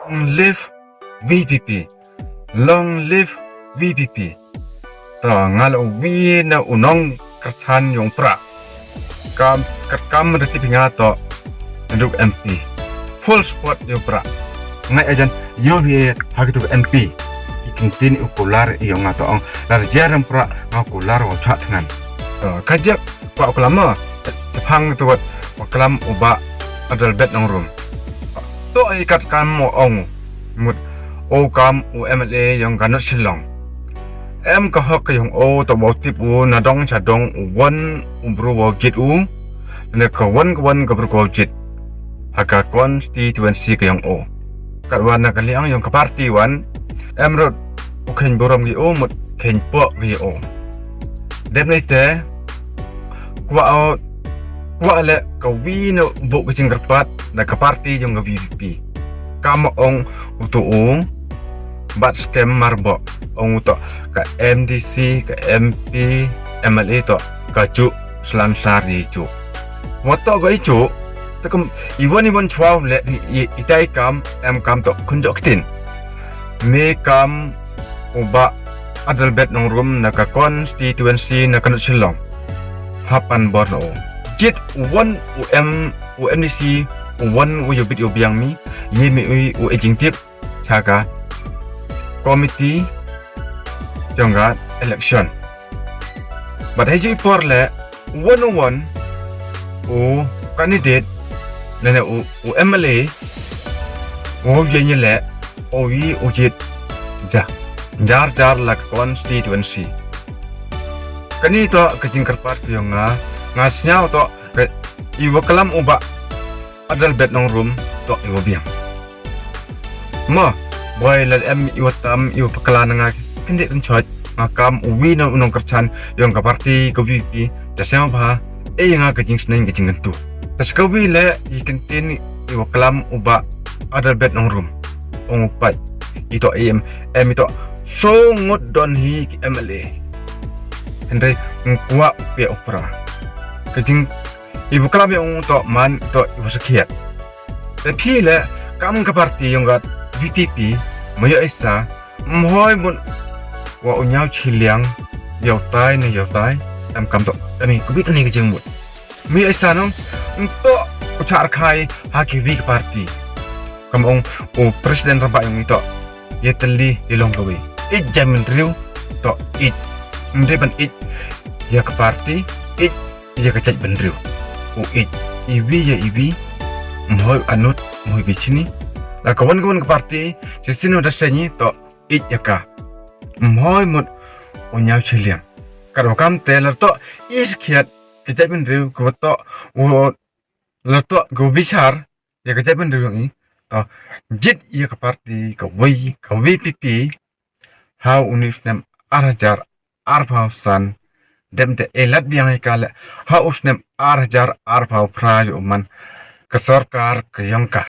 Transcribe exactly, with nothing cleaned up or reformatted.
Long live V P P. Long live V P P. To nga la uwi na u nongkyrchan yong pra. Kam kat kam da tip nga to. Duk M P. Full support yong pra. Ngai ajan yo hi ha kitu M P. Ikin tin u kular yong nga to ong. Lar jaram pra nga kular wa chat ngan. To kajak Kwah u klam mo. Chapang tu wat u klam u Bah Adelbert Nongrum. To ai kat kam u ong mut u kam u M L A yong ka North Shillong. Em ka hok ka yong u to bau tip u na dong cha dong u won u bru bau jit u. Ne ka won ka won ka bru bau jit. Ha ka constituency ka yong u. Kat wan na ka liang yong ka party wan. Em rut u khein burom gi u mut khein pok gi u. Dep nei te kwah kwah le ka wi no buk ka jingkyrpad na ka party yong ka V P P. Kam ong u tu u bat skem marbok ong u to ka M D C ka M P M L A to ka juk slan sar di juk. Wat to ga i juk. Takum iwan iwan chwa le itai kam em kam to kun jok tin. Me kam u Bah Adelbert Nongrum na ka constituency na ka North Shillong. Hapan bor no. Jit u won u M u M D C u won u yubit u biang mi. Ye mi u u ejing tip. Cha ka committee jong ka election. Bat hei ju i por le won won u candidate lene u, u M L A u ye ni le u yi u jit ja jar jar la ka constituency. Kani to ka jingkyrpad ka yong nga nga sñiaw to ka i wa klam u Bah Adelbert Nongrum to i wa biang. Ma boi lad em i wa tam i wa pakla na nga kyndit kynchot nga kam u wi na u nongkyrchan yong ka party ka V P da sñiaw bha. Ei nga ka jingsneng ka jingkyntu. Ta sa ka wi le i kyntin i wa klam u Bah Adelbert Nongrum. Ong u pait i to em em i to so ngut don hi ki M L A. Hynrei ng kwah u pia u pra. Ka jing i wa klam i ong to man i to i wa sakhiat. Te phi le kam ka party yong ka V P P ma yo isa mhoi mut wa u ñiaw chiliang yow tai ne yow tai em kam to em i kubit ni ka jingmut. Mi aisa nong nto u char khai ha ki wi ka party. Kam ong u president raba yong ito ye teli ye long kawi. Ij jai mendriu to ij mendri ban ij ya ka party ij ya ka chaj mendriu. U ij iwi ya iwi mhoi anut mhoi bichini la ka wan ka wan ka party sisino da senyi to ij ya ka mhoi mut u ñiaw chiliang. Kar wakam te lar to is khiat ka jaitbynriew ka ba toh u la toh ka bishar ïa ka jaitbynriew jong i. To jit ïa ka party ka wei ka V P P ha u ni u snem ar hajar arphew san. Dem te elat biang ïa ka le ha u snem ar hajar arphew phra ïa u man ka sorkar ka jong ka.